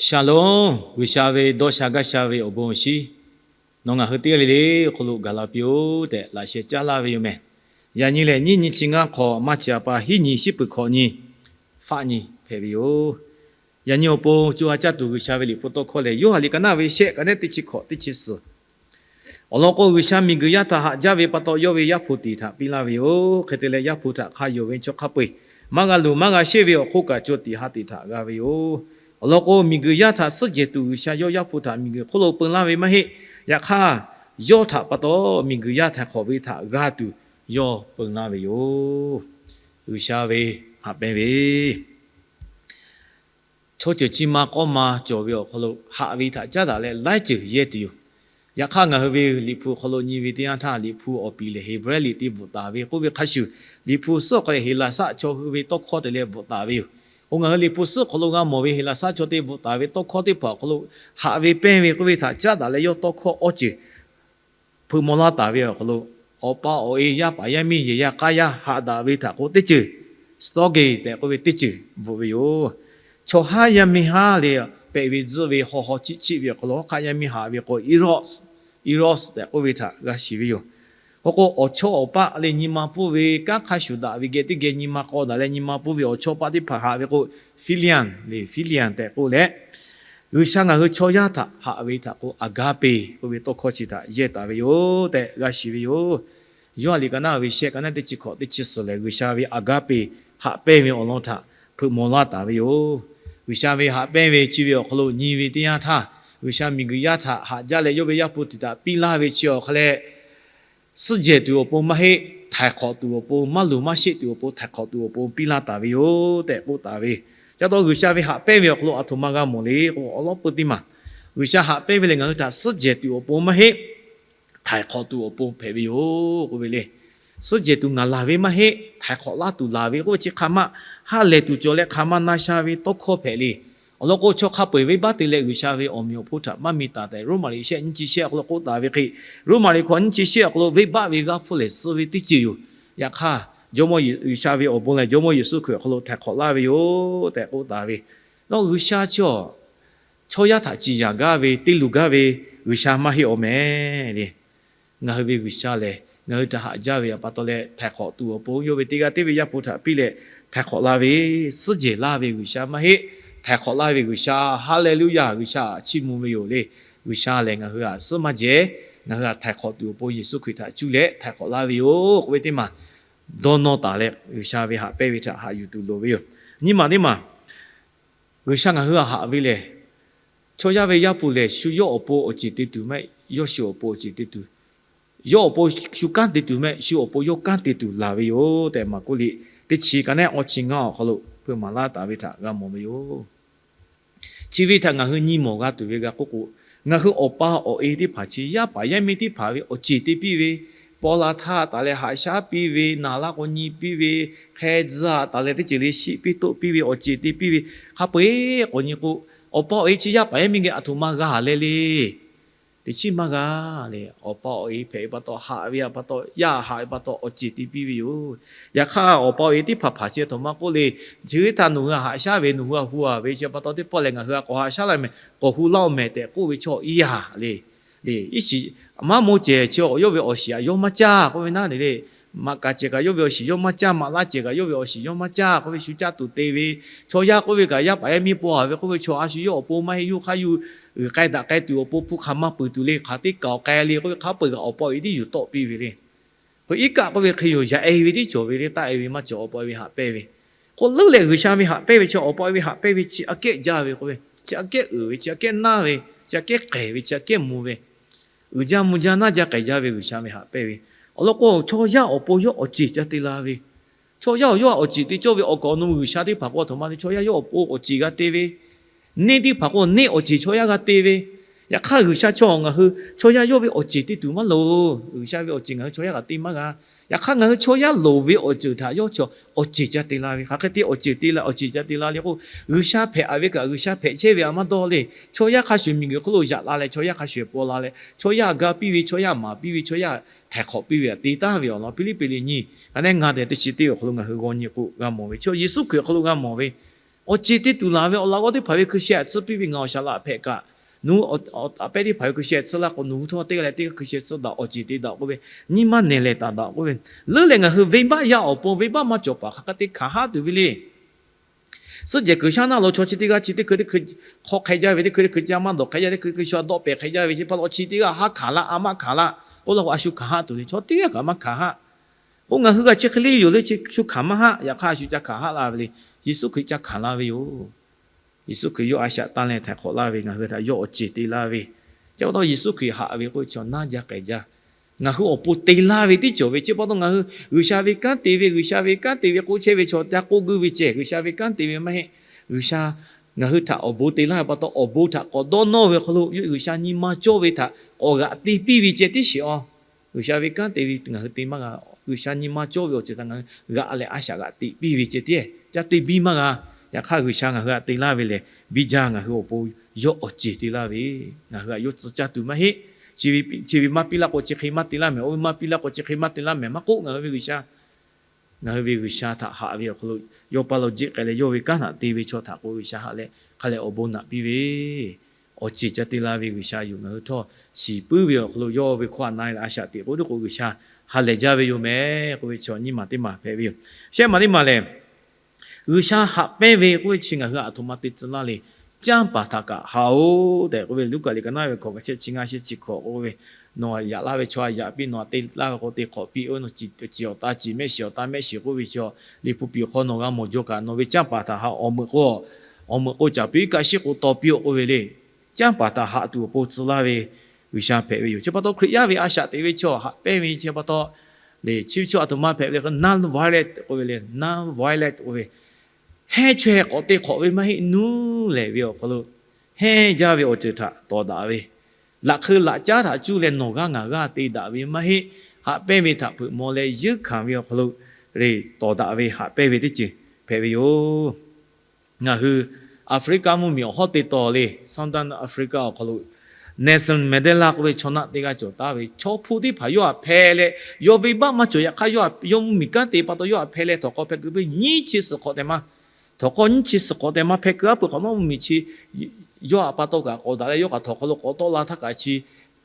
Shalom, G'uiˬsha ve dawˇ sha gaˇ sha ve awˬ bon awˬ shinˉ, nawˬ ngaˬ hui teˇ g'aˇ le le awˬ hk'aw lo gaˬ la piˇ-oˆ tehꞈ laꞈ sheh caˉ laˇ ve yoˬ mehˬ. Yaꞈ nyi lehˬ, nyiˇ nyi chi ngaˇ hk'awꞈ maˇ chi a pa hiˉ nyi shiˉ peuˬ hkawꞈ nyi faˆ nyi hpehꞈ ve yoˬ. Yaꞈ nyi awˬ pon co ha caˇ tuˬ G'uiˬsha ve Liꞈ hpu tawˇ hkawˇ lehˬ, Yoˇhanˬ liꞈ ka naˆ ve shehˆ ka neˉ teˇ chi hkawꞈ teˇ chi suhˍ Awˬ lawn k'o, G'uiˬsha miˬguiˬ yaˇ htaꞈ haꞈ jaˇ ve pa taw, yawˇ ve Yaˇ hpu tiꞈ htaꞈ piˇ laˇ ve yoˬ. Hk'e te leh, Yaˇ hpu htaꞈ hk'a yonˍ ve chaw hk'a peu-eˬ maˇ g'a luˬ maˇ g'a sheˆ ve awˬ hk'oˆ kaꞈ, co tiꞈ ha tiꞈ htaꞈ g'a ve yoˬ. Awˬ lawn k'o, miˬguiˬ yaˇ htaꞈ suhˉ jehˬ tuˬ G'uiˬsha yawˇ Yaˇ hpu htaꞈ miˬguiˬ hk'oˆ lo peu laˇ ve maˇ heˆ. Yaꞈ hk'aˇ, yawˇ htaꞈ pa taw miˬguiˬ yaˇ htaiˍ hk'awꞈ ve htaꞈ g'a tuˬ yawˇ peu laˇ ve yoˬ. G'uiˬsha ve haꞈ pehnˇ ve chaw ceuˬ chi ma k'awˇ ma cawˬ ve awˬ hk'aw lo haꞈ ve htaꞈ caˉ daꞈ leh laiˉ ceuˬ yehˇ tuˬ yoˬ. Yaꞈ hk'aˇ, ngaˬ hui ve Liꞈ hpu awˬ hk'aw lo nyi ve teˇ yanˇ htaˇ, Liꞈ hpu awˬ piˍ lehˬ Heˍbrehˇ liꞈ te bvuhꞈ taˍ ve k'oˆ ve hk'a shuˍ, Liꞈ hpu suhˉ awˬ hk'aw lehˬ Heˍlaˍsaˆ chaw hui ve tawˇ hkawˇ te leh bvuhꞈ taˍ ve yoˬ. Oˇ ngaˬ hui Liꞈ hpu suhˉ awˬ hk'aw lo g'a mawˬ ve Heˍlaˍsaˆ chaw te bvuhꞈ taˍ ve tawˇ hkawˇ teˇ hpaˍ awˬ hk'aw lo haꞈ ve pehnˇ ve k'oˆ ve htaꞈ caˉ daꞈ leh yawˇ tawˇ hkawˇ awˇ ceuˬ hpeuꞈ maw laˇ taˍ ve awˬ hk'aw lo, awˬ pa awˬ e yaˇ paˍ yaˇ miˇ yehˬ yaˇ k'aˇ yaˇ haꞈ daꞈ ve htaꞈ k'o teˇ ceuˬ, storge tehꞈ k'oˆ ve teˇ ceuˬ bvuhꞈ ve yoˬ. Chaw haˉ yaˇ miˇ haˉ le pehꞈ ve tzuhˆ ve haw haw chiˆ chiˆ ve awˬ hk'aw lo, hk'aˆ yaˇ miˇ haꞈ ve k'o eros, eros tehꞈ k'oˆ ve htaꞈ g'a shiˍ ve yoˬ. K'o k'o, awˬ chawˇ awˬ paˆ le nyi ma pfuhˇ ve kanˉ hk'a shuˍ daꞈ ve geh teˇ geh nyi ma k'aw daꞈ leh nyi ma pfuhˇ ve awˬ chawˇ paˆ teˇ hpaˍ haꞈ ve k'o, philia le, philia tehꞈ k'oˆ leh, G'uiˬsha ngaˬ hui chaw yaˇ htaꞈ haꞈ ve htaꞈ k'o, agape k'oˆ ve tawˇ hkawˇ chi htaꞈ yehˇ taˍ ve yoˬ tehꞈ g'a shiˍ ve yoˬ. Yoˇhanˬ liꞈ ka naˆ ve shehˆ ka neˉ teˇ chi hkawꞈ teˇ chi suhˍ lehˬ, G'uiˬsha ve agape haꞈ pehnˇ ve awˬ lawn htaꞈ hpeuꞈ maw laˇ taˍ ve yoˬ. G'uiˬsha ve haꞈ pehnˇ ve chi ve awˬ hk'aw lo nyi ve teˇ yanˇ htaˇ, G'uiˬsha miˬguiˬ yaˇ htaꞈ haꞈ jaˇ leh yawˇ ve Yaˇ hpu tiꞈ htaꞈ piˇ laˇ ve chi awˬ hk'a leh, suhˉ jehˬ tuˬ awˬ pon maˇ heˆ, htaiˍ hk'awꞈ tuˬ awˬ pon, maˇ luˬ maˇ sheˆ tuˬ awˬ pon htaiˍ hk'awꞈ tuˬ awˬ pon piˇ laˇ taˍ ve yoˬ tehꞈ k'oˆ taˍ ve. Ca taw G'uiˬsha ve haꞈ pehnˇ ve awˬ hk'aw lo aˬ htoꞈ ma g'a mawˬ le k'o, awˬ lawn peu teˇ maˬ G'uiˬsha haꞈ pehnˇ ve lehˬ, ngaˬ hui htaꞈ suhˉ jehˬ tuˬ awˬ pon maˇ heˆ, htaiˍ hk'awꞈ tuˬ awˬ pon hpehꞈ ve yoˬ k'oˆ ve le. Suhˉ jehˬ tuˬ ngaˬ laˬ ve maˇ heˆ, htaiˍ hk'awꞈ laˇ tuˬ laˬ ve k'oˆ ve chi hk'aˬ ma ha lehˬ tuˬ cawˬ leh hk'aˬ ma na sha ve tawˇ hkawˇ hpehꞈ le. Awˬ lawn k'o, chaw hk'a peu-eˬ venˇbaˆ te leh G'uiˬsha ve awˬ meꞈ awˬ hponˇ htaꞈ maˇ mi taˍ tehꞈ, Roˉmaꞈ liꞈ shehˆ nyiˇ chi shehˆ awˬ hk'aw lo k'oˆ taˍ ve hk'e, Roˉmaꞈ liꞈ hkawꞈ nyiˇ chi shehˆ awˬ hk'aw lo venˇbaˆ ve g'aˇ hpfuhˇ lehˬ suh ve teˇ ceuˬ yoˬ. Yaꞈ hk'aˇ, Jawˇmawˇ Yeˍ, G'uiˬsha ve awˬ bon lehˬ, Jawˇmawˇ Yeˍsuˆ Hkriꞈ awˬ hk'aw lo htaiˍ hk'awꞈ laˇ ve yoˬ tehꞈ k'oˆ taˍ ve. Nawˬ G'uiˬsha chi awˬ, chaw yaˇ htaꞈ ciˍ yanˍ gaˇ ve, te luˬ gaˇ ve G'uiˬsha maˇ heˆ awˬ mehˍ le. Ngaˬ hui ve G'uiˬsha lehˬ, ngaˬ hui htaꞈ haꞈ jaˇ ve pa taw leh, htaiˍ hk'awꞈ tuˬ awˬ pon yawˇ ve teˇ g'aˇ teˇ ve Yaˇ hpu htaꞈ piˇ leh htaiˍ hk'awꞈ laˇ ve, suhˉ jehˬ laˇ ve G'uiˬsha maˇ heˆ. Htaiˍ hk'awꞈ laˇ ve G'uiˬsha, Haˍleˍluˇyaˍ, G'uiˬsha chiˇ mvuh ve yoˬ le. G'uiˬsha lehˬ, ngaˬ hui htaꞈ suhˉ maˇ jehˬ, ngaˬ hui htaꞈ htaiˍ hk'awꞈ tuˬ awˬ pon Yeˍsuˆ Hkriꞈ htaꞈ cuˇ leh htaiˍ hk'awꞈ laˇ ve yoˬ k'oˆ ve teˇ maˬ dawˇ nawˇ taˍ leh, G'uiˬsha ve haꞈ pehnˇ ve htaꞈ haꞈ yuˬ tuˬ loˍ ve yoˬ. Nyiˇ maˬ teˇ maˬ G'uiˬsha ngaˬ hui htaꞈ haꞈ ve lehˬ, chaw yaˇ ve Yaˇ hpu lehˬ, shu yawˇ awˬ pon awˬ ceˬ te tuˬ mehˆ, yawˇ shu awˬ pon awˬ ceˬ te tuˬ, yawˇ awˬ pon shu kanˉ te tuˬ mehˆ, shu awˬ pon yawˇ kanˉ te tuˬ laˬ ve yoˬ tehꞈ, Maˍkuˆ liꞈ teˇ chi ka neˉ awˇ chi ngaˇ awˬ hk'aw lo hpeuꞈ maˍ laˇ taˍ ve htaꞈ g'a mawˬ ve yoˬ. Chi ve htaꞈ ngaˬ hui nyi mawˬ g'a tuˬ ve g'a k'oˆ k'o, ngaˬ hui awˬ pa awˬ e teˇ hpaˍ chi yaˇ paˍ yaˇ miˇ teˇ hpaˍ ve awˬ ceˬ te piˇ ve, paw la htaˇ taˍ leh haꞈ shaˉ piˇ ve, naˬ laˇ k'o nyi piˇ ve, hk'e tzuhˇ taˍ leh teˇ ceuˬ le shiˆ piˇ toˆ piˇ ve awˬ ceˬ te piˇ ve, hk'a peu-eˬ k'awꞈ nyi k'o, awˬ pa awˬ e chi yaˇ paˍ yaˇ miˇ geh aˬ htoꞈ ma g'a leh le. Teˇ chiˉ maˇ g'a le. Awˬ pa awˬ e hpehꞈ ve pa taw, haꞈ ve pa taw, yaˇ haꞈ ve pa taw awˬ ceˬ te piˇ ve yoˬ. Yaꞈ hk'aˇ, awˬ pa awˬ e teˇ hpaˍ hpaˍ chi aˬ htoꞈ ma k'oˆ le. Chi ve htaꞈ nawˬ hui htaꞈ haꞈ shaˉ ve, nawˬ hui htaꞈ hu a ve chi pa taw teˇ pawˆ lehˬ, ngaˬ hui htaꞈ k'awꞈ haꞈ shaˉ laˇ mehˍ, k'awꞈ hu laˇ-oˆ mehˍ tehꞈ k'oˆ ve chaw iˉ yaˇ le. Le, iˉ shiˍ maˇ moˇ cehˬ chi yawˇ ve awˬ shiˍ htaꞈ yawˇ maˇ caˇ k'oˆ ve naˉ le le. Maꞈ kaˍ cehˬ kaꞈ yawˇ ve awˬ shiˍ yawˇ maˇ caˇ, maꞈ laˇ cehˬ kaꞈ yawˇ ve awˬ shiˍ yawˇ maˇ caˇ k'oˆ ve, shu caˇ tuˬ te ve chaw yaˇ k'oˆ ve kaꞈ, yaˇ paˍ yaˇ miˇ paw haˍ ve k'oˆ ve chaw, a shu yawˇ awˬ pon maˇ heˆ, yuˇ hk'aˇ yuˇ uiˍ k'ai daꞈ k'ai tuˬ awˬ pon hpu hk'aˬ ma peuˬ tuˬ le, hk'aˬ teˇ kaꞈ awˬ k'ai le k'oˆ ve, hk'a peu-eˬ kaꞈ awˬ pa awˬ e tiˉ yuˬ tawˆ piˇ ve le. K'o iˉ kaˆ k'oˆ ve hk'e yoˬ, yaꞈ e ve tiˉ cawˬ ve le, taˆ e ve maˇ cawˬ, awˬ pa awˬ e ve haꞈ pehnˇ ve. K'o leuˉ leh G'uiˬsha ve haꞈ pehnˇ ve chi awˬ pa awˬ e ve haꞈ pehnˇ ve chi aꞈ kehˉ jaˇ ve k'oˆ ve, chi aꞈ kehˉ uiˍ ve, chi aꞈ kehˉ naˇ ve, chi aꞈ kehˉ k'ehˬ ve, chi aꞈ kehˉ mvuh ve, uiˍ jaˇ mvuh jaˇ naˇ jaˇ k'ehˬ jaˇ ve G'uiˬsha ve haꞈ pehnˇ ve. Awˬ lawn k'o, chaw yaˇ awˬ pon yawˇ awˬ ceˬ ca te la ve. Chaw yaˇ awˬ yawˇ awˬ ceˬ te cawˇ ve awˬ kaˍ awˬ nu G'uiˬsha teˇ hpaˍ k'o, aˬ htoꞈ ma te chaw yaˇ yawˇ awˬ pon awˬ ceˬ g'a te ve, neˇ teˇ hpaˍ k'o neˇ awˬ ceˬ chaw yaˇ g'a te ve. Yaꞈ hk'aˇ, G'uiˬsha chaw ngaˬ hui chaw yaˇ yawˇ ve awˬ ceˬ te tuˬ maˇ loˍ. G'uiˬsha ve awˬ ceˬ ngaˬ hui chaw yaˇ g'a te maˇ g'a. Yaꞈ hk'aˇ, ngaˬ hui chaw yaˇ loˍ ve awˬ ceuˬ htaꞈ yawˇ chaw awˬ ceˬ ca te la ve. Hk'aˬ hk'e te awˬ ceˬ te la, awˬ ceˬ ca te la le k'o, G'uiˬsha hpehꞈ a ve kaꞈ G'uiˬsha hpehꞈ chehˇ ve a maˇ dawˇ le. Chaw yaˇ hk'a shuˍ miˬguiˬ hk'oˆ lo yaꞈ la leh, chaw yaˇ hk'a shuˍ paw la leh, chaw yaˇ ga piˇ ve, chaw yaˇ maˍ piˇ ve, chaw yaˇ htaiˍ hk'awꞈ piˇ ve htaꞈ te taˍ ve awˬ lawn Hpiˇliˇpiˆ liꞈ nyiˇ ka neˉ ngaˇ tehꞈ teˇ chi teˇ awˬ hk'aw lo ngaˬ hui g'aw nyi k'o g'a mawˬ ve, chaw Yeˍsuˆ Hkriꞈ awˬ hk'aw lo g'a mawˬ ve, Awˬ ceˬ te tuˬ laˬ ve awˬ laꞈ g'awˇ teˇ hpaˍ ve hkui sheh aꞈ tsuhˇ piˇ ve ngaˬ awˬ shaˍ laꞈ hpehꞈ kaꞈ, nawˬ hui a pehˉ teˇ hpaˍ ve hkui sheh tsuhˇ laˇ k'o, nawˬ hui htawˇ teˇ g'aˇ leh teˇ g'aˇ hkui sheh tsuhˇ daꞈ, awˬ ceˬ te daꞈ k'oˆ ve, nyi ma nehˬ lehˬ taˍ daꞈ k'oˆ ve, leuˉ leh ngaˬ hui venˇbaˆ yaˇ awˬ pon venˇbaˆ maˇ cawˬ paˍ hk'a hk'a te hkanˍ haˆ tuˬ ve le. Suhˉ jehˬ kuiˬ shaˉ naˆ lo chaw chi teˇ g'aˇ chi teˇ hkui teˇ hkui hk'aw hk'e jaˇ ve, teˇ hkui teˇ hkui ca maˇ dawˬ hk'e jaˇ, teˇ hkui hkui shu a dawˆ pehˍ hk'e jaˇ ve, chi pa taw chi teˇ g'aˇ haˉ hkanˍ laˇ, a maˇ hkanˍ laˇ k'oˆ laˇ k'o, a shu hkanˍ haˆ tuˬ le. Chaw teˇ g'aˇ kaꞈ maˇ hkanˍ haˆ. K'o, ngaˬ hui g'a chi hk'e le yoˬ le, chi shu hkanˍ maˇ haˆ. Yaꞈ hk'aˇ a shu ca hkanˍ haˆ la ve le. Yeˍsuˆ Hkriꞈ ca hkanˍ la ve yoˬ. Yeˍsuˆ Hkriꞈ yawˇ a shaꞈ tanˇ leh htaiˍ hk'awꞈ laˇ ve, ngaˬ hui htaꞈ yawˇ awˬ ceˬ te laˇ ve, chi pa taw Yeˍsuˆ Hkriꞈ haꞈ ve k'oˆ ve chaw naˇ jaˇ k'ai jaˇ. Ngaˬ hui awˬ pon te laˇ ve teˇ cawˬ ve chi pa taw ngaˬ hui G'uiˬsha ve kanˉ te ve, G'uiˬsha ve kanˉ te ve k'oˆ chehˇ ve chaw ca k'oˆ guiˇ ve ceh, G'uiˬsha ve kanˉ te ve maˇ heˆ. G'uiˬsha ngaˬ hui htaꞈ awˬ bon te laˇ ve pa taw, awˬ bon htaꞈ k'awꞈ dawˇ nawˇ ve awˬ hk'aw lo G'uiˬsha nyi ma cawˇ ve htaꞈ k'awꞈ g'aꞈ te piˇ ve ceh tiˉ sheˍ a. G'uiˬsha ve kanˉ te ve ngaˬ hui te maˇ g'a. G'uiˬsha nyi ma cawˇ ve awˬ ceuˬ htaꞈ ngaˬ hui g'aꞈ leh a shaꞈ g'aꞈ teꞈ piˇ ve ceh tiˉ ca te biˇ maˇ g'a. Yaꞈ hk'aˇ G'uiˬsha ngaˬ hui htaꞈ te laˇ ve lehˬ, biˇ jaˇ. Ngaˬ hui awˬ pon yawˇ awˬ ceˬ te laˇ ve, ngaˬ hui htaꞈ yawˇ tcuh caˇ tuˬ maˇ heˆ. Chi ve maˇ piˇ laˇ k'o chi hk'e maˇ te laˇ mehˍ, oˇ ve maˇ piˇ laˇ k'o chi hk'e maˇ te laˇ mehˍ maˇ k'oˆ, ngaˬ hui ve G'uiˬsha ngaˬ hui ve G'uiˬsha htaꞈ haꞈ ve awˬ hk'aw lo yawˇ pa lo jiˆ k'ai leh yawˇ ve kanˉ htaꞈ te ve chaw htaꞈ k'o G'uiˬsha haꞈ leh hk'a leh awˬ bon naꞈ piˇ ve, awˬ ceˬ ca te la ve G'uiˬsha yoˬ. Ngaˬ hui htawˇ shiˍ puiˉ ve awˬ hk'aw lo yawˇ ve hkawˇ htaꞈ na leh a shaꞈ teꞈ k'oˆ tuˬ k'o G'uiˬsha ha lehˬ jaˇ ve yoˬ mehˍ k'oˆ ve chaw nyiˇ maˬ teˇ maˬ hpehꞈ ve yoˬ. Shehˆ maˬ teˇ maˬ lehˬ, G'uiˬsha haꞈ pehnˇ ve k'oˆ ve chi ngaˬ hui aˬ htoꞈ ma te tcuh laˇ le. Canˇ paˍ htaꞈ kaꞈ haꞈ-oˬ tehꞈ k'oˆ ve, Luˉkaꞈ liꞈ ka naˉ ve hkawꞈ ka shehˆ chi ngaˇ shehˆ chi hkawꞈ k'oˆ ve, nawˬ yaꞈ laˇ ve chaw yaꞈ piˇ, nawˬ te laˇ ve k'o te hk'awꞈ piˇ, oˇ nawˬ ciˍ awˬ ta ciˍ, mehˆ shiˍ awˬ ta mehˆ shiˍ k'oˆ ve chi, Liꞈ hpu piˍ awˬ hk'aw nawˬ g'a mawˬ jaw kaꞈ nawˬ ve canˇ paˍ htaꞈ haꞈ, awˬ meuꞈ k'o, awˬ meuꞈ k'o caˍ piˇ kaꞈ shiˉ k'o taw piˇ-oˆ k'oˆ ve le. Canˇ paˍ htaꞈ haꞈ tuˬ awˬ pon tcuh laˇ ve G'uiˬsha hpehꞈ ve yoˬ. Chi pa taw Hkriꞈ yaˇ ve a shaꞈ teꞈ ve chaw haꞈ pehnˇ ve chi pa taw le, chi ve chaw aˬ htoꞈ ma hpehꞈ ve le k'o, non-violent k'oˆ ve le, non-violent k'oˆ ve, hehnˇ chaweh k'awꞈ te hk'awꞈ ve maˇ heˆ. Nuˇ lehˬ ve awˬ hk'aw lo hehnˇ jaˇ ve awˬ ceuˬ htaꞈ tawˍ daꞈ ve, laꞈ hk'eu laꞈ caˉ htaꞈ cuˇ leh nawˬ g'aˇ ngaˬ g'aˇ te daꞈ ve maˇ heˆ. Haꞈ pehnˇ ve htaꞈ hpeuꞈ maw leh yeunˇ hkanˍ ve awˬ hk'aw lo le tawˍ daꞈ ve haꞈ pehnˇ ve teˇ ceuˬ hpehꞈ ve yoˬ. Ngaˬ hui Aˍfriˆkaˆ mvuhˇmiˬ awˬ hawˉ te tawˍ le, Southern Africa awˬ hk'aw lo Nelson Mandela k'oˆ ve chaw naˆ teˇ g'aˇ cawˬ taˍ ve, chaw hpu teˇ hpaˍ yawˇ htaꞈ hpeh leh, yawˇ venˇbaˆ maˇ cawˬ. Yaꞈ hk'aˇ yawˇ htaꞈ yawˇ mvuhˇmiˬ kanˉ te pa taw yawˇ htaꞈ hpeh leh, htawnˍ hk'aw hpeh keu piˇ nyiˇ chi suhˍ hk'awꞈ tehꞈ maˇ, htawnˍ hk'aw nyiˇ chi suhˍ hk'awꞈ tehꞈ maˇ hpeh keu aˉ peuˬ hk'awꞈ nawˉ mvuhˇmiˬ chi yawˇ htaꞈ pa taw kaꞈ k'awꞈ daꞈ leh yawˇ kaꞈ htawnˍ hk'aw lo k'awꞈ tawˆ la htaˇ kaꞈ chi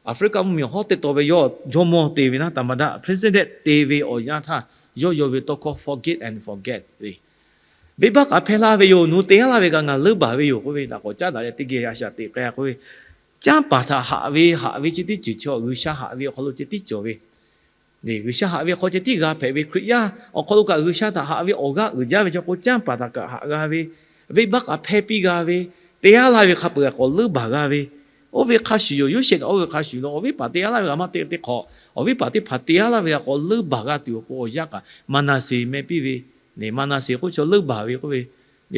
Aˍfriˆkaˆ mvuhˇmiˬ awˬ hawˉ te tawˍ ve yawˇ jawˇmawˇ te ve naˉ, သမ္မတ president te ve awˬ yanˇ htaˇ, yawˇ yawˇ ve tawˇ hkawˇ forgive and forget le. Venˇbaˆ kaꞈ hpeh laˇ ve yoˬ. Nawˬ te-a laˇ ve kaꞈ ngaˬ leunˇ baˬ ve yoˬ k'oˆ ve, laꞈ k'awꞈ caˉ daꞈ leh teˇ geh a shaꞈ teꞈ k'ai k'oˆ ve, canˇ paˍ htaꞈ haꞈ ve, haꞈ ve ceh tiˉ ceuˬ chaw, G'uiˬsha haꞈ ve awˬ hk'aw lo ceh tiˉ cawˬ ve G'uiˬsha haꞈ ve awˬ hk'aw ceh tiˉ g'a hpehꞈ ve Hkriꞈ yaˇ awˬ hk'aw lo kaꞈ G'uiˬsha htaꞈ haꞈ ve awˬ g'aˇ uiˍ jaˇ ve chaw k'o, canˇ paˍ htaꞈ kaꞈ haꞈ g'a ve, venˇbaˆ kaꞈ hpeh piˇ g'a ve, te-a laˇ ve hk'a peuˬ kaꞈ k'awꞈ leunˇ baˬ g'a ve, oˇ ve hk'a shuˍ yoˬ. Yoˇsehꞈ kaꞈ oˇ ve hk'a shuˍ lo, awˬ viˉ paˍ te-a laˇ ve kaꞈ maˇ te te hk'awꞈ, awˬ viˉ paˍ teˇ hpaˍ te-a laˇ ve kaꞈ k'awꞈ leunˇ baˬ g'a tuˬ awˬ pon awˬ yanˇ kaꞈ Maˍnaˍseˍ meh piˇ ve, Maˍnaˍseˍ k'oˆ chaw leunˇ baˬ ve k'oˆ ve,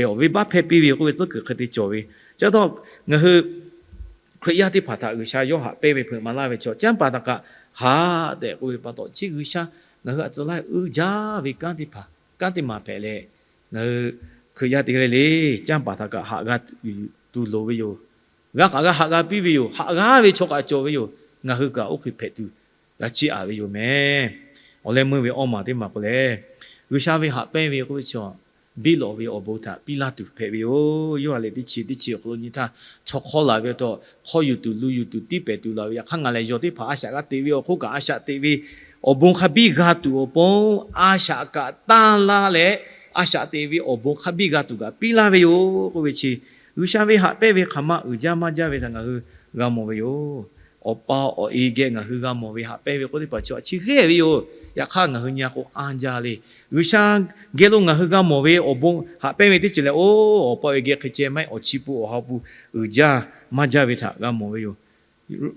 awˬ venˇbaˆ hpeh piˇ ve k'oˆ ve tcuhˉ kuiˬ hk'e te cawˬ ve. Chi pa taw ngaˬ hui Hkriꞈ yaˇ teˇ hpaˍ htaꞈ G'uiˬsha yawˇ haꞈ pehnˇ ve hpeuꞈ maˍ laˇ ve chaw, canˇ paˍ htaꞈ kaꞈ haꞈ tehꞈ k'oˆ ve pa taw, chi G'uiˬsha ngaˬ hui htaꞈ tcuh laˇ uiˍ jaˇ ve kanˉ teˇ hpaˍ, kanˉ teˇ maˬ hpehꞈ leh, ngaˬ hui Hkriꞈ yaˇ teˇ g'aˇ le le canˇ paˍ htaꞈ kaꞈ haꞈ g'a tuˬ loˍ ve yoˬ. G'a kaꞈ g'a haꞈ g'a piˇ ve yoˬ. Haꞈ g'a ve chaw kaꞈ cawˬ ve yoˬ. Ngaˬ hui kaꞈ oˇ hk'e hpehꞈ tuˬ g'a chiˇ aꞈ ve yoˬ mehˍ. Awˬ leh meuˇ ve awˇ maˬ teˇ maˬ k'o lehˬ, G'uiˬsha ve haꞈ pehnˇ ve k'oˆ ve chaw, biˇ lawꞈ ve awˬ bon htaꞈ piˇ laˇ tuˬ hpehꞈ ve yoˬ. Yawˇ ha lehˬ teˇ chi teˇ chi awˬ hk'aw lo nyi htaˇ, chaw hk'aw laˬ ve taw, hk'aw yuˬ tuˬ, lu yuˬ tuˬ, tiˇ pehˍ tuˬ laˬ ve, yaꞈ hk'aˇ ngaˬ lehˬ yawˬ teˇ hpaˍ a shaꞈ g'a teꞈ ve awˬ hk'oˆ kaꞈ a shaꞈ teꞈ ve awˬ bon hk'a biˇ g'a tuˬ awˬ pon, a shaꞈ kaꞈ tanˇ laˇ leh, a shaꞈ teꞈ ve awˬ bon hk'a biˇ g'a tuˬ kaꞈ piˇ laˇ ve yoˬ k'oˆ ve chi, G'uiˬsha ve haꞈ pehnˇ ve hk'aˬ ma uiˍ jaˇ maˇ jaˇ ve htaꞈ ngaˬ hui g'a mawˬ ve yoˬ. Awˬ pa awˬ e geh ngaˬ hui g'a mawˬ ve haꞈ pehnˇ ve k'oˆ teˇ hpaˍ chi a chi hk'e ve yoˬ. Yaꞈ hk'aˇ ngaˬ hui nyi a k'o anˇ jaˇ le. G'uiˬsha geh lo ngaˬ hui g'a mawˬ ve awˬ bon haꞈ pehnˇ ve teˇ ceuˬ lehˬ, oˇ awˬ pa awˬ e geh hk'e ceh maˇ heˆ, awˬ chi pun awˬ ha pun uiˍ jaˇ maˇ jaˇ ve htaꞈ g'a mawˬ ve yoˬ.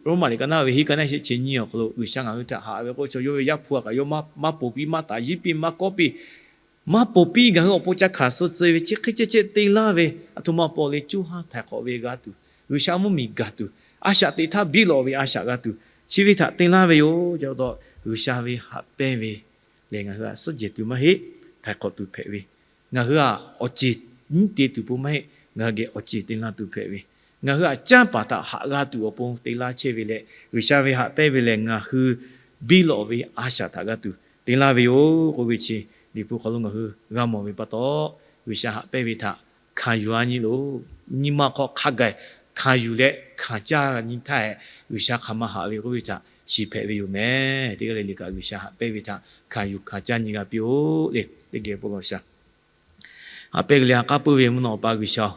Roˉmaꞈ liꞈ ka naˉ ve hiˉ ka naˉ shehˆ chi nyiˇ awˬ hk'aw lo G'uiˬsha ngaˬ hui htaꞈ haꞈ ve k'oˆ ve chaw, yawˇ ve Yaˇ hpu htaꞈ kaꞈ yawˇ maˇ poˬ piˇ, maˇ taˍ yiˉ piˇ, maˇ kawˆ piˇ, maˇ poˬ piˇ, ngaˬ hui awˬ pon ca hkanˍ suh tcuh ve chi hk'e ceh ceh te laˇ ve, aˬ htoꞈ ma paw le, coˇ haˉ htaiˍ hk'awꞈ ve g'a tuˬ, G'uiˬsha mvuhˇmiˬ gaˬ tuˬ, a shaꞈ teꞈ htaˇ biˇ lawꞈ ve a shaꞈ g'a tuˬ, chi ve htaꞈ te laˇ ve yoˬ. Chi pa taw G'uiˬsha ve haꞈ pehnˇ ve lehˬ, ngaˬ hui htaꞈ suhˉ jehˬ tuˬ maˇ heˆ, htaiˍ hk'awꞈ tuˬ hpehꞈ ve, ngaˬ hui htaꞈ awˬ ceˬ nyiˉ te tuˬ pon maˇ heˆ, ngaˬ hui geh awˬ ceˬ te laˇ tuˬ hpehꞈ ve, ngaˬ hui htaꞈ canˇ paˍ htaꞈ haꞈ g'a tuˬ awˬ pon te laˇ chehˇ ve leh, G'uiˬsha ve haꞈ pehnˇ ve lehˬ, ngaˬ hui biˇ lawꞈ ve a shaꞈ htaꞈ g'a tuˬ te laˇ ve yoˬ k'oˆ ve chi, Liꞈ hpu hk'aw lo ngaˬ hui g'a mawˬ ve pa taw, G'uiˬsha haꞈ pehnˇ ve htaꞈ hkanˍ yuˬ-a nyi loˬ. Nyi ma hk'aw hk'a gaˬ hkanˍ yuˬ leh hkanˍ caˇ nyi htaˇ, G'uiˬsha hk'aˬ ma haꞈ ve k'oˆ ve htaꞈ shiˍ hpehꞈ ve yoˬ mehˍ. Teˇ g'aˇ le le kaꞈ G'uiˬsha haꞈ pehnˇ ve htaꞈ hkanˍ yuˬ hkanˍ caˇ nyi g'a piˇ-oˆ le. Teˇ geh bon lawˬ sha. Haꞈ pehnˇ g'uiˬ leh ha k'aˉ puiˉ ve mvuhˇ naw awˬ pa G'uiˬsha-oˬ,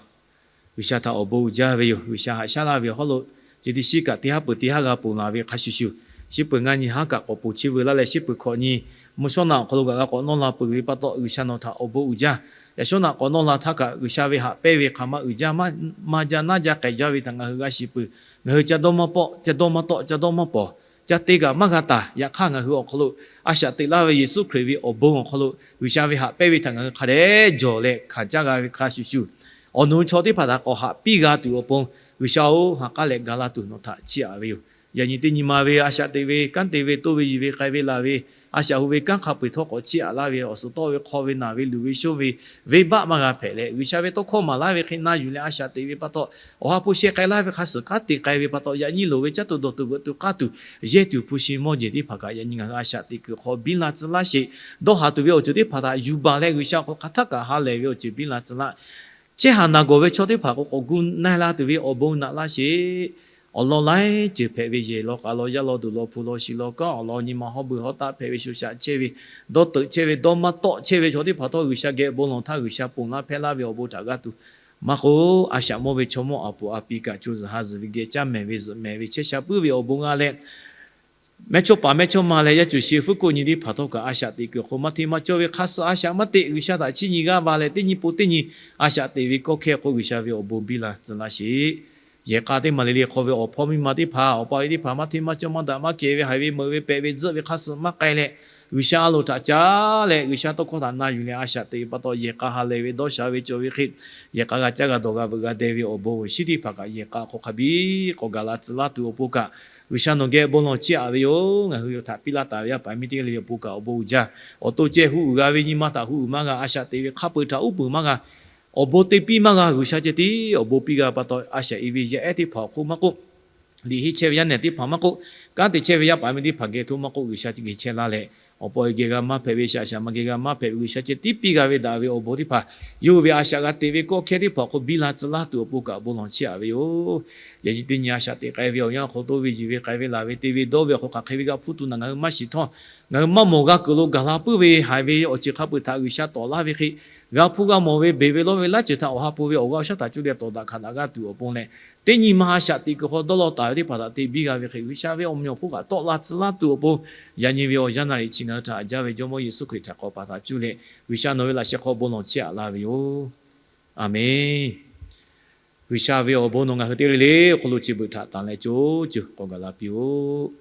G'uiˬsha htaꞈ awˬ bon uiˍ jaˇ ve yoˬ. G'uiˬsha haꞈ shaˉ laˇ ve awˬ hk'aw lo, chi teˇ shiˉ kaꞈ teˇ haˉ peuˬ teˇ haˉ g'a ponˬ laˬ ve hk'a shuˍ shuˍ, shiˉ peuˬ ngaˇ nyi haˉ kaꞈ k'awꞈ ponˬ chehˇ ve laˇ leh, shiˉ peuˬ hkawꞈ nyi mvuhˇ shawˉ naꞈ awˬ hk'aw lo kaꞈ g'a k'awꞈ nawˇ la peuˬ ve pa taw, G'uiˬsha nawˬ htaꞈ awˬ bon uiˍ jaˇ. Yaꞈ shawˉ naꞈ k'awꞈ nawˇ la htaˇ kaꞈ, G'uiˬsha ve haꞈ pehnˇ ve hk'aˬ ma uiˍ jaˇ, maˇ maˇ jaˇ naˇ jaˇ k'ai jaˇ ve htaꞈ ngaˬ hui g'a shiˍ peuˬ. Ngaˬ hui ca dawˇ maˇ pawˆ, ca dawˇ maˇ tawˆ, ca dawˇ maˇ pawˬ, ca te kaꞈ maˇ g'a taˍ. Yaꞈ hk'aˇ, ngaˬ hui awˬ hk'aw lo a shaꞈ teꞈ laˇ ve Yeˍsuˆ Hkriꞈ ve awˬ bon awˬ hk'aw lo G'uiˬsha ve haꞈ pehnˇ ve htaꞈ ngaˬ hui hk'a dehꞈ jawˬ leh hkanˍ caˇ g'a ve hk'a shuˍ shuˍ, awˬ nu chaw teˇ hpaˍ htaꞈ k'awꞈ haꞈ piˇ g'a tuˬ awˬ pon, G'uiˬsha-oˬ, ha k'aˉ leh ga laˇ tuˬ nawˬ htaꞈ chiˇ aꞈ ve yoˬ. Yaꞈ nyi teˇ nyi ma ve a shaꞈ teꞈ ve, kanˉ te ve, toˇ ve, yiˬ ve, k'ai ve, laˬ ve, a shaꞈ hu ve kanˉ hk'a peu-eˬ htawˇ k'awꞈ chiˇ aꞈ laˇ ve, awˬ suhˍ tawˆ ve, hk'aw ve, naˬ ve, luˬ ve, shonˇ ve, venˇbaˆ maˇ g'a hpehꞈ leh, G'uiˬsha ve tawˇ hkawˇ maˍ laˇ ve hk'e na yuˬ leh a shaꞈ teꞈ ve pa taw, awˬ ha hpu sheh k'ai laˇ ve hk'a suhˍ kanˉ te k'ai ve pa taw, yaꞈ nyi loˍ ve caˇ tuˬ dawˬ tuˬ veuꞈ tuˬ k'aˇ tuˬ, yehˇ tuˬ hpu shi mawˇ jeˬ teˇ hpaˍ kaꞈ yaꞈ nyi ngaˬ hui a shaꞈ teꞈ kuiˬ hk'aw biˇ la tcuh laˇ sheˍ. Dawˇ haˍ tuˬ ve awˬ ceuˬ teˇ hpaˍ htaꞈ yuˬ baˬ leh, G'uiˬsha awˬ hk'aw hk'aˬ htaˇ kaꞈ ha lehˬ ve awˬ ceuˬ biˇ la tcuh laˇ. Chehˇ haˍ naˬ gawˬ ve chaw teˇ hpaˍ k'o k'awꞈ gu na-e la tuˬ ve awˬ bon naꞈ laˇ sheˍ. Awˬ lawn laiˉ ceuˬ hpehꞈ ve yehˬ law k'a law yaˇ law duˬ law hpu law shi law kanˉ awˬ lawn nyi ma hawˉ beuˬ hawˉ taˆ hpehꞈ ve sho shaꞈ chehˇ ve, dawˇ teuꞈ chehˇ ve, dawˇ maˇ tawˆ chehˇ ve chaw teˇ hpaˍ htawˇ G'uiˬsha geh bon lawˬ htaˇ G'uiˬsha ponˬ laˇ hpehˇ laˇ ve awˬ bon htaꞈ g'a tuˬ maˇ k'oˆ, a shaꞈ mawˇ ve chaw mawˇ a puˍ a pi kaꞈ co zuhˬ ha zuhˬ ve geh caˇ mehˍ ve zuhꞈ mehˍ ve chehˇ sha puiˉ ve awˬ bon g'a leh, mehˇchawˇ paˍ mehˇchawˇma leh yaˇ cuˬ shi fuˉ koˆ nyi teˇ hpaˍ htawˇ kaꞈ a shaꞈ teꞈ kuiˬ hk'aw maˇ hteˇ maˇ cawˇ ve hk'a suh a shaꞈ maˇ teꞈ, G'uiˬsha htaꞈ chiˇ nyi g'aˇ va leh teˇ nyi po teˇ nyi a shaꞈ teꞈ ve kawˇ hkehˇ hk'oˆ G'uiˬsha ve awˬ bon biˇ la tcuh laˇ sheˍ. Yehˬ k'a teˇ maˬ le le hk'aw ve awˬ hpawˇ miˇ ma teˇ hpaˍ, awˬ pa ve teˇ hpaˍ maˇ hteˇ maˇ cawˇ maˇ daꞈ maˇ kehˬ ve haiˬ ve meuꞈ ve pehꞈ ve tzuhˆ ve hk'a suh maˇ k'ai leh, G'uiˬsha a loˍ htaꞈ caˉ leh G'uiˬsha tawˇ hkawˇ htaꞈ na yuˬ leh a shaꞈ teꞈ ve pa taw, yehˬ k'a ha lehˬ ve dawˇ sha ve cawˬ ve hk'e, yehˬ k'a g'a caˇ g'a dawˬ g'a veuꞈ g'a deh ve awˬ bon awˬ shinˉ teˇ hpaˍ kaꞈ yehˬ k'a hk'aw hk'a biˇ k'awꞈ gaˬ la tcuh laˇ tuˬ awˬ pon kaꞈ, G'uiˬsha nawˬ geh bon lawˬ chiˇ aꞈ ve yoˬ. Ngaˬ hui htaꞈ piˇ laˇ taˍ ve yaˇ paˍ miˇ teˇ g'aˇ le le awˬ pon kaꞈ awˬ bon uiˍ jaˇ. Awˬ to ceh hu uiˍ g'a ve nyi ma htaꞈ hu uiˍ maˇ g'a, a shaꞈ teꞈ ve hk'a peu-eˬ htaꞈ uˉ peunˍ maˇ g'a, awˬ bon te piˇ maˇ g'a, G'uiˬsha ceh tiˉ awˬ bon piˇ g'a pa taw, a shaꞈ e ve yaˇ ehˉ teˇ hpaˍ awˬ hk'oˆ maˇ k'oˆ, liꞈ henˇ chehˇ ve yaˇ nehˬ teˇ hpaˍ maˇ k'oˆ, kanˉ te chehˇ ve yaˇ paˍ miˇ teˇ hpaˍ geh htoꞈ maˇ k'oˆ, G'uiˬsha geh chehˇ laˇ leh, awˬ pa e geh g'a maˇ hpehꞈ ve, shaꞈ shaꞈ ma geh g'a maˇ hpehꞈ ve, G'uiˬsha ceh tiˉ piˇ g'a ve daꞈ ve awˬ bon teˇ hpaˍ, yawˇ hui ve a shaꞈ g'a teꞈ ve kawˇ hkehˇ teˇ hpaˍ awˬ hk'oˆ biˇ la tcuh laˇ tuˬ awˬ pon kaꞈ bon lawˬ chiˇ aꞈ ve yoˬ. Yaꞈ nyi teˇ nyi a shaꞈ teꞈ k'ai ve awˬ yanˇ awˬ hk'aw toˇ ve, yiˬ ve, k'ai ve, laˬ ve, te ve, dawˇ ve awˬ hk'aw hk'aˬ hk'e ve g'a hpuˇ tuˬ naˬ ngaˬ hui maˇ shiˍ htawˇ, ngaˬ hui maˇ mawˬ g'a kuiˬ lo gaˬ la puiˉ ve haiˬ ve awˬ ceuˬ hk'a peu-eˬ htaꞈ G'uiˬsha tawˍ laˇ ve hk'e, g'a hpuˇ g'a mawˬ ve beˬ ve lawˇ ve laˇ ceuˬ htaꞈ awˬ ha hpu ve awˬ g'aˇ awˬ shaˉ htaꞈ cuˇ leh tawˍ daꞈ hkanˍ daꞈ g'aˇ tuˬ awˬ pon leh, teˇ nyi ma a shaꞈ teꞈ kuiˬ hk'aw dawˇ law taˍ ve teˇ hpaˍ htaꞈ te biˇ g'a ve hk'e, G'uiˬsha ve awˬ meꞈ awˬ hponˇ kaꞈ tawˆ la tcuh laˇ tuˬ awˬ pon, yaꞈ nyi ve awˬ yanˇ naˍ riˍ chi ngaˬ hui htaꞈ haꞈ jaˇ ve Jawˇmawˇ Yeˍsuˆ Hkriꞈ htaꞈ k'awꞈ paˍ htaꞈ cuˇ leh, G'uiˬsha nawˬ ve laꞈ sheh hk'aw bon lawˬ chiˇ aꞈ laˇ ve yoˬ. Aˬmenˍ. G'uiˬsha ve awˬ bon nawˬ ngaˬ hui teˇ g'aˇ le le awˬ hk'aw lo chi beuꞈ htaꞈ tanˍ leh co ceuˬ k'awꞈ gaˬ la piˇ-oˆ.